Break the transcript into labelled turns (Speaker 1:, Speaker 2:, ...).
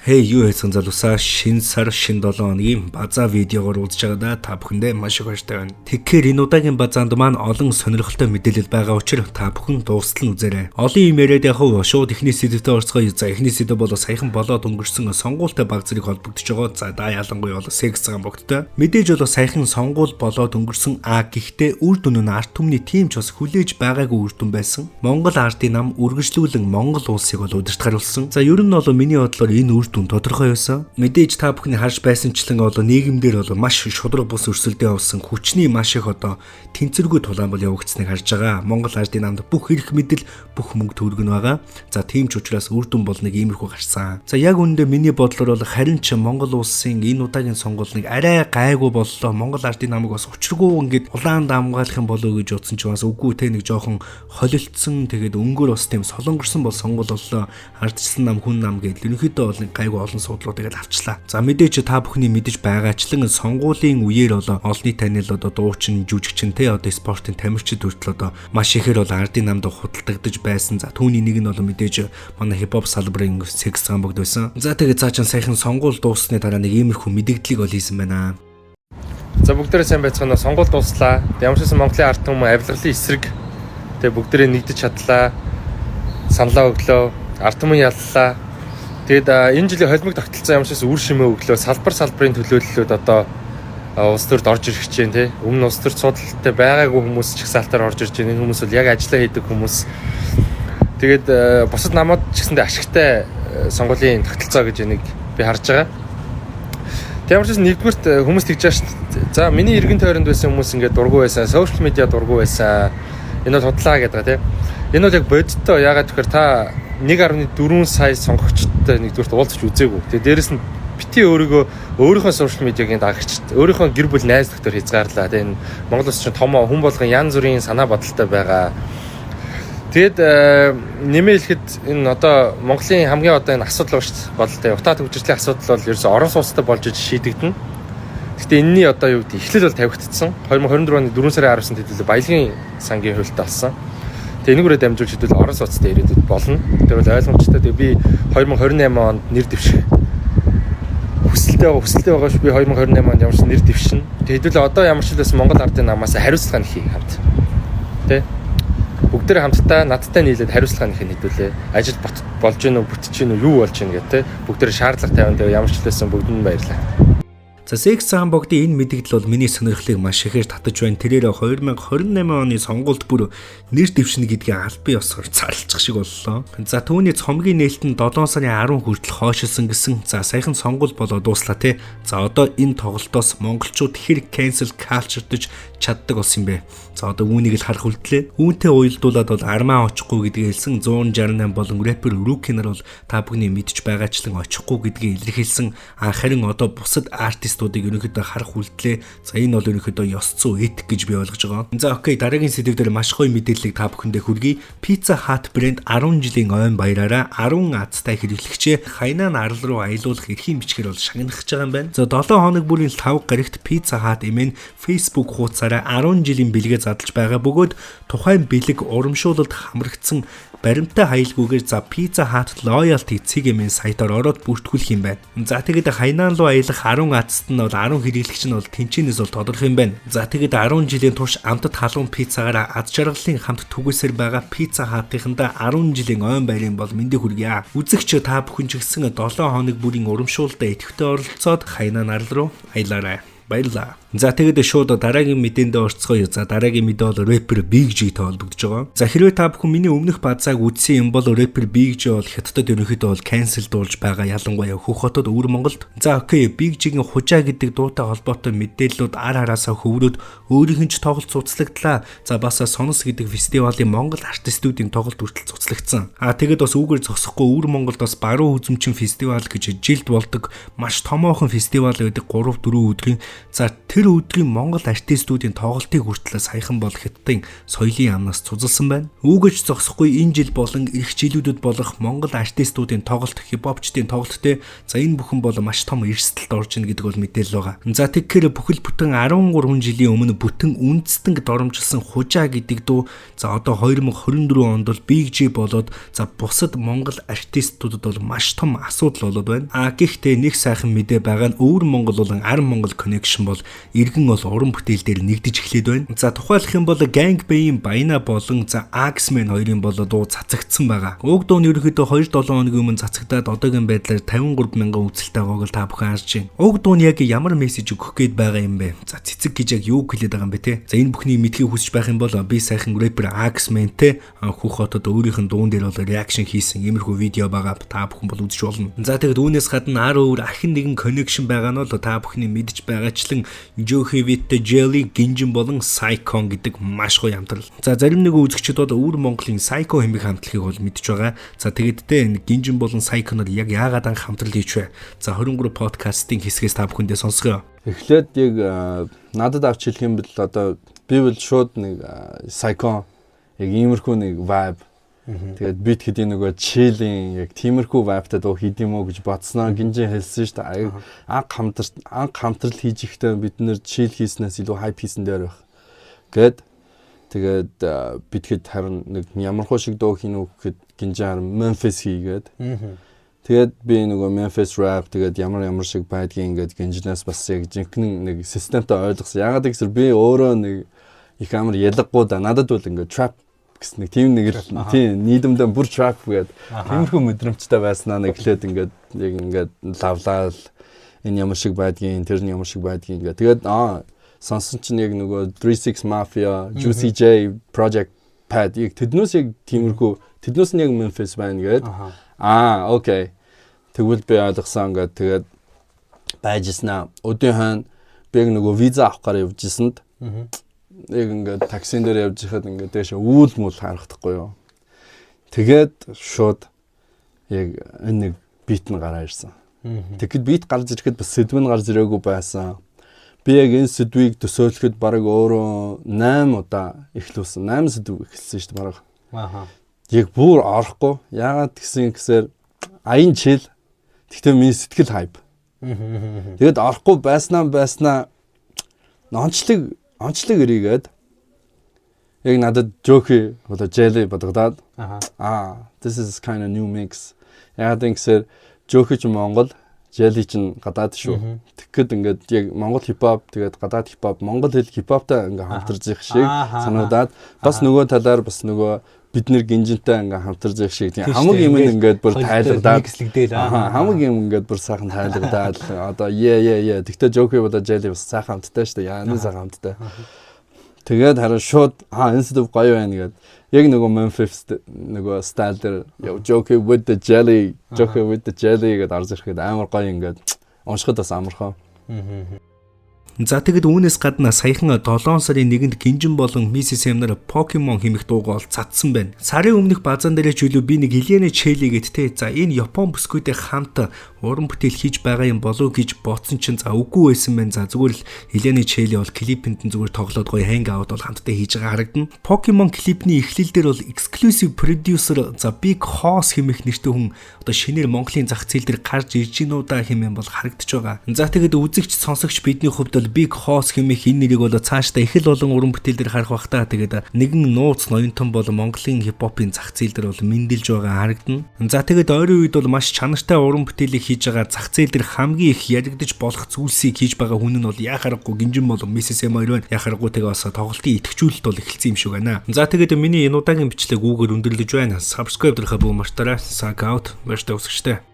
Speaker 1: Hey, юу хийсэн залуусаа, шинэ сар, шинэ 7 хоногийн базаа видеогоор уулзж байгаадаа та бүхэндээ маш их баяртай байна. Тэгэхээр энэ удаагийн базаанд маань олон сонирхолтой мэдээлэл байгаа учраас та бүхэн дуустал нь үзээрэй. Олон юм яриад яг шууд эхний сэдвтэ орцгоё. За, эхний сэдэв бол саяхан болоод өнгөрсөн сонгуультай баг зэрэг холбогдож байгаа. За да, ялангуяа бол Секс Цагаан Богдтой. Мэдээж бол саяхан сонгуул болоод өнгөрсөн, а гэхдээ үр дүн нь ард түмний тийм ч бас хүлээж байгаагүй үр дүн байсан. Монгол ардын нам үргэлжлүүлэн Монгол улсыг бол удирдахаар болсон. За, ер нь бол миний бодлоор энэ үр дүн тодорхой байсан. Мэдээж та бүхний харж байсанчлан одоо нийгэмдэр бол маш шударга бус өрсөлдөөн явсан, хүчний маш их одоо тэнцвэргүй тулаан бол явагдсныг харж байгаа. Монгол ардын намд бүх эрх мэдэл, бүх мөнгө төгрөг нь байгаа. За, тийм ч учраас үр дүн бол нэг иймэрхүү гарсан. За, яг үүндээ миний бодлоор бол харин ч Монгол улсын энэ удаагийн сонгуул нэг арай гайгүй боллоо. Монгол ардын намыг бас учиргүй ингээд улаан дамгаалах юм болов уу гэж бодсон ч бас үгүй те, нэг жоохон холилдсон, тэгээд өнгөөр бас тийм солонгорсон бол сонгуул боллоо. Ардчилсан нам, хүн нам гэдэл ерөнхийдөө бол нэг гайгүй олон суудлуудыг л авчлаа. За, мэдээж та бүхний мэдэж байгаачлан сонгуулийн үеэр бол олонний танил одоо дуучин, жүжигчин те, одоо спортын тамирчид хүртэл одоо маш ихээр бол ардын намд худалдагдаж байсан. За, түүний нэг нь бол мэдээж манай хипхоп салбарын Секс Цагаан Богд байсан. За, тэгээд цаа чин саяхан сонгуул дууссаны дараа нэг иймэрхүү мэдэгдлийг бол хийсэн байна.
Speaker 2: За, бүгдээрээ сайн байцгаана. Сонгуул дууслаа. Ямар ч байсан Монголын ард түмэн авилгалын эсрэг тэгээ бүгдээрээ нэгдэж чадлаа. Саналаа өглөө. Ард түмэн яллаа. Тэгээд энэ жилийн холимог тогтолцоо ямар ч байсан үр шимээ өглөө. Салбар салбарын төлөөллүүд одоо улс төрд орж ирэх гэж байна, тий. Өмнө улс төрд суудалтай байгаагүй хүмүүс ч их салтаар орж ирж байна. Энэ хүмүүс бол яг ажиллаа хийдэг хүмүүс. Тэгээд бусад намууд ч гэсэндээ ашигтай сонгуулийн тогтолцоо гэж энийг би харж байгаа. Тэг ямар ч байсан нэгдүгüрт хүмүүс тэгж байгаа шүү дээ. За, миний эргэн тойронд байсан хүмүүс ингээд дургүй байсан, social media дургүй байсан. Энэ бол худлаа гэдэг байгаа, тийм. Энэ бол яг бодиттой. Яагаад гэхээр та 1.4 сая сонгогчтой нэгдүгüрт уулзч үзээгүй. Тэгээ дээрэс нь бити өөрийгөө өөрийнхөө social media-гийн дагагчд, өөрийнхөө гэр бүл, найз нөхдөр хязгаарлаа. Тэгээ энэ Монгол улс чинь том, хүн болгон янз бүрийн санаа бодолтой байгаа. Тэгээд нэмээ хэлэхэд энэ одоо Монголын хамгийн одоо энэ асуудал ба шүү дээ. Бололтой утаа түгжрэлийн асуудал бол ерөөсө орон сууцтай болж иж шийдэгдэнэ. Гэхдээ энэний одоо юу гэдэг, эхлэл бол тавигдсан. 2024 оны 4 сарын 19-нд хэдүүлээ баялагын сангийн хуультай болсон. Тэгээ энэгүүрээ дамжуулж хэдүүл орон сууцтай ирээдүйд болно. Тэр бол ойлгомжтой. Тэгээ би 2028 онд нэр дэвших хүсэлтэй байгаа, хүсэлтэй байгаа ш. Би 2028 онд ямар ч нэр дэвшинэ. Тэгээ хэдүүлээ одоо ямар ч хэлсэн Монгол ардын намаас хариуцлага нөхий хамт. Тэ? Бүгдээр хамтдаа надтай нийлээд хариуцлага нөх нь хэдүүлээ. Ажил болж гин үү, бүтэж гин үү, юу болж гин гэх тэ. Бүгдээр шаардлага тавина. Тэгээ ямар ч хэлсэн бүгдэнд нь баярлалаа.
Speaker 1: За, Секс Цагаан Богдын энэ мэдэгдэл бол миний сонирхлыг маш ихээр татаж байна. Тэрээр 2028 оны сонгуульд бүр нэр дэвшнэ гэдгийг албан ёсоор зарлчих шиг боллоо. За, түүний цомгийн нээлт нь 7 сарын 10 хүртэл хойшилсан гэсэн. За, саяхан сонгуул болоо дууслаа те. За, одоо энэ тоглолтоос монголчууд хэр cancel culture-дэж чаддаг болсон юм бэ? За, одоо үүнийг л харах үлдлээ. Үүнтэй уялдуулаад бол Армаа очихгүй гэдгийг хэлсэн 168 болон рэпер Rookie нар бол та бүхний мэдж байгаачлан очихгүй гэдгийг илэрхийлсэн. А харин одоо бусад артистуудыг ерөнхийдөө харах үлдлээ. За, энэ бол ерөнхийдөө ёс зүй, этик гэж би ойлгож байгаа. За, okay, дараагийн сэдэв дээр маш гоё мэдээллийг та бүхэндээ хүргэе. Pizza Hut брэнд 10 жилийн ойн баяраараа 10 азтай хэрэглэгчээ Хайнан арал руу аялуулах эрхийн бичгээр бол шагнах гэж байгаа юм байна. За, 7 хоног бүрийн 5 гарагт Pizza Hut эмэн Facebook хуудасаараа 10 жилийн бэлгээ задлж байгаа бөгөөд тухайн бэлэг урамшуулалд хамрагдсан баримттай хаялгүйгээр за Pizza Hut Loyalty цэг эмэн сайтаар ороод бүртгүүлэх юм байна. За, тэгээд Хайнан руу аялах 10 азт нь бол 10 хэрэглэгч нь бол тэнчэнээс бол тодорхой юм байна. За, тэгээд 10 жилийн турш амтат халуун пиццагаараа аз жаргалын хамт түгээсээр байгаа Pizza Hut-ынхандаа 10 жилийн ойн баярын бол мэндийг хүргье. Үзэгч та бүхэн ч гэсэн 7 хоног бүрийн урамшуулалд идэвхтэй оролцоод Хайнан арал руу аялаарай. Баярлалаа. За, тэгээд шууд дараагийн мэдээндээ орцгоё. За, дараагийн мэдээ бол рэпер Big G-тэй холбогдож байгаа. За, хэрвээ та бүхэн миний өмнөх базааг үзсэн юм бол рэпер Big G бол Хятадд ерөнхийдөө бол cancel дуулж байгаа, ялангуяа Хөх хотод, өвөр Монголд. За, okay, Big G-ийн Хужаа гэдэг дуутай холбоотой мэдээллүүд ар араасаа хөврөөд өөрийнх нь ч тоглолт цуцлагдлаа. За, бас Сонос гэдэг фестивалийн Монгол артистуудын тоглолт хүртэл цуцлагдсан. А тэгээд бас үүгээр зогсохгүй өвөр Монголд бас Баруун үзэмчин фестивал гэж жилд болдог маш томоохон фестивал байдаг, 3 4 өдрийн. За, тэр Тэр өдрийн Монгол артистуудын тоглолтыг хүртэл саяхан бол Хятадын соёлын яамнаас цузалсан байна. Үүгэж зогсохгүй, энэ жил болон ирэх жилүүдэд болох Монгол артистуудын тоглолт, хипхопчдын тоглолт те, за, энэ бүхэн бол маш том эрсдэлд орж ийн гэдэг бол мэдээлэл байгаа. За, тэгэхээр бүхэл бүтэн 13 жилийн өмнө бүтэн үндэстэн доромжилсан Хужаа гэдэг дуу, за, одоо 2024 онд бол Big G болоод, за, бусад Монгол артистуудад бол маш том асуудал болоод байна. А гэхдээ нэг сайхан мэдээ байгаа нь өвөр Монгол болон Ар Монгол connection бол эргэн бол уран бүтээл дээр нэгдэж эхлээд байна. За, тухайлах юм бол Gang Bay-ийн Баяна болон, за, Axman хоёрын бол дуу цацагдсан байгаа. Уг дуу нь ерөнхийдөө 2-7 хоногийн өмнө цацагдаад одоогийн байдлаар 53 мянган үзэлтэй байгааг л та бүхэн харж байна. Уг дуу нь яг ямар мессеж өгөх гээд байгаа юм бэ? За, цэцэг гэж яг юу хэлээд байгаа юм бэ те? За, энэ бүхнийг мэдхийг хүсэж байх юм бол би сайхан рэпер Axman-тэй Хөх хотод өөрийнх нь дуун дээр бол reaction хийсэн иймэрхүү видео байгаа. Та бүхэн бол үзэж болно. За, тэгэд үүнээс гадна ар өөр ахин нэгэн connection байгаа нь бол та бүхний мэдж байгаачлан Johi with the Jelly, Гинжин болон Psychon гэдэг маш гоё хамтрал. За, зарим нэгэн үзэгчид бол өвөр Монголын Psycho хэмээх хамтлагийг бол мэдж байгаа. За, тэгэд те, энэ Гинжин болон Psycho-ноор яг яагаад анх хамтрал хийч вэ? За, 23 подкастын хэсгээс та бүхэндээ сонсгоё.
Speaker 3: Эхлээд яг надад авч хэлэх юм бол одоо би бол шууд нэг Psycho, яг иймэрхүү нэг vibe. Тэгээд beat хэдийн нөгөө chill-ийн яг тиймэрхүү vibe-тай дуу хийд юм уу гэж бодсноо Гинжин хэлсэн шүү дээ. Анх хамтрал хийж ихдээ бид нэр chill хийснээс илүү hype хийсэн дээр байх. Гэт тэгээд бид хэд харин нэг ямархуу шиг дуу хийнэ үү гэхэд Гинжин харин Memphis хийгээд. Тэгээд би нөгөө Memphis rap, тэгээд ямар ямар шиг байдгийг ингээд Гинжнээс бас яг жинхэнэ нэг системтэй ойлгосон. Ягаад гэвэл би өөрөө нэг их амар ялгаггүй да. Надад бол ингээд trap гэсэн нэг тийм нэг л тийм нийлэмдээ бүр trap гээд тиймэрхүү мэдрэмжтэй байснаа нэг эхлээд ингээд яг ингээд лавлаал, энэ ямар шиг байдгийг, тэр нь ямар шиг байдгийг ингээд тэгээд сонсон чинь яг нөгөө 36 Mafia, Juicy J, Project Pat, яг тэднээс яг тиймэрхүү, тэднээс нь яг Memphis байна гээд okay, тэгвэл би ойлгосон ингээд тэгээд байжснаа өдийн хойно би яг нөгөө виза авах гараа явж ирсэнд яг ингээд таксин дээр явж байхад ингээд дээшээ үүл мүл харагдахгүй юу. Тэгээд шууд яг энэ нэг beat нь гараа ирсэн. Тэгэхэд beat гарч ирэхэд бас сэдв нь гарч ирээгүй байсан. Би яг энэ сэдвийг төсөөлөхөд баг өөрөө 8 удаа эхлүүлсэн. 8 сэдв эхэлсэн шүү дээ баг. Яг бүр орохгүй. Яагаад гэсэн гэсээр аян chill. Тэгтээ миний сэтгэл hype. Тэгэд орохгүй байснаа онцлог эрийгээд яг надад Joki одоо Jelly бодогдоод this is kind of new mix. Яг ингэсээр Joki ч Монгол, Jelly ч гадаад шүү. Тэгэхэд ингээд яг Монгол хипхоп, тэгээд гадаад хипхоп, Монгол хэл хипхоптой ингээд хамтарч их шиг санагдаад, бас нөгөө талаар бас нөгөө бид нэр Гинжинтэй ингээ хамтарч явах шиг тийм хамаг юм ингээд бүр тайлгадаад хамаг юм ингээд бүр сайхан тайлгадаад одоо yeah. Тэгтээ Joki болоо Jelly бас сайхан хамттай шүү дээ. Яа, сайхан хамттай. Тэгээд харин шууд энэ сэдв гоё байна гэд яг нөгөө Memphis нөгөө style дээр Joki with the jelly, Joki with the jelly гэдээ орж ирэхэд амар гоё, ингээд уншихад бас амархан.
Speaker 1: За, тэгэд үүнээс гадна саяхан 7 сарын 1-нд Гинжин болон Mrs. M нар Pokemon хэмэх дууг ол цацсан байна. Сарын өмнөх базаан дээрээ ч үлээ би нэг Ильяна Чели гэт те. За, энэ Япон бүсгүйтэй хамт уран бүтээл хийж байгаа юм болов гэж бодсон чинь, за, үгүй байсан байна. За, зүгээр л Ильяна Чели бол клипэнд нь зүгээр тоглоод гоё hang out бол хамтдаа хийж байгаа харагдана. Pokemon клипний эхлэл дээр бол exclusive producer, за, Big Hoss хэмэх нэртэй хүн одоо шинээр Монголын зах зээл дээр гарч ирж гинүү да хэмээн бол харагдаж байгаа. За, тэгэд үзэгч сонсогч бидний хувьд бол Big Hoss хэмээх энэ нэрийг бол цаашдаа их л болон уран бүтээл дээр харах бах та. Тэгээд нэгэн нууц ноёнтон бол Монголын хипхопын зах зээл дээр бол мэндэлж байгаа харагдана. За, тэгээд ойрын үед бол маш чанартай уран бүтээлийг хийж байгаа, зах зээл дээр хамгийн их яригдаж болох зүйлсийг хийж байгаа хүн нь бол яхаарахгүй Гинжин болон Mrs. M2 байна. Яхаарахгүй тэгээ бас тоглолтын идэвхжүүлэлт бол эхэлсэн юм шиг байна. За, тэгээд миний энэ удаагийн бичлэг үүгээр өндөрлөж байна. Subscribe дарахаа бүү мартаарай. Sag out. Баяртай үзэгчтэй.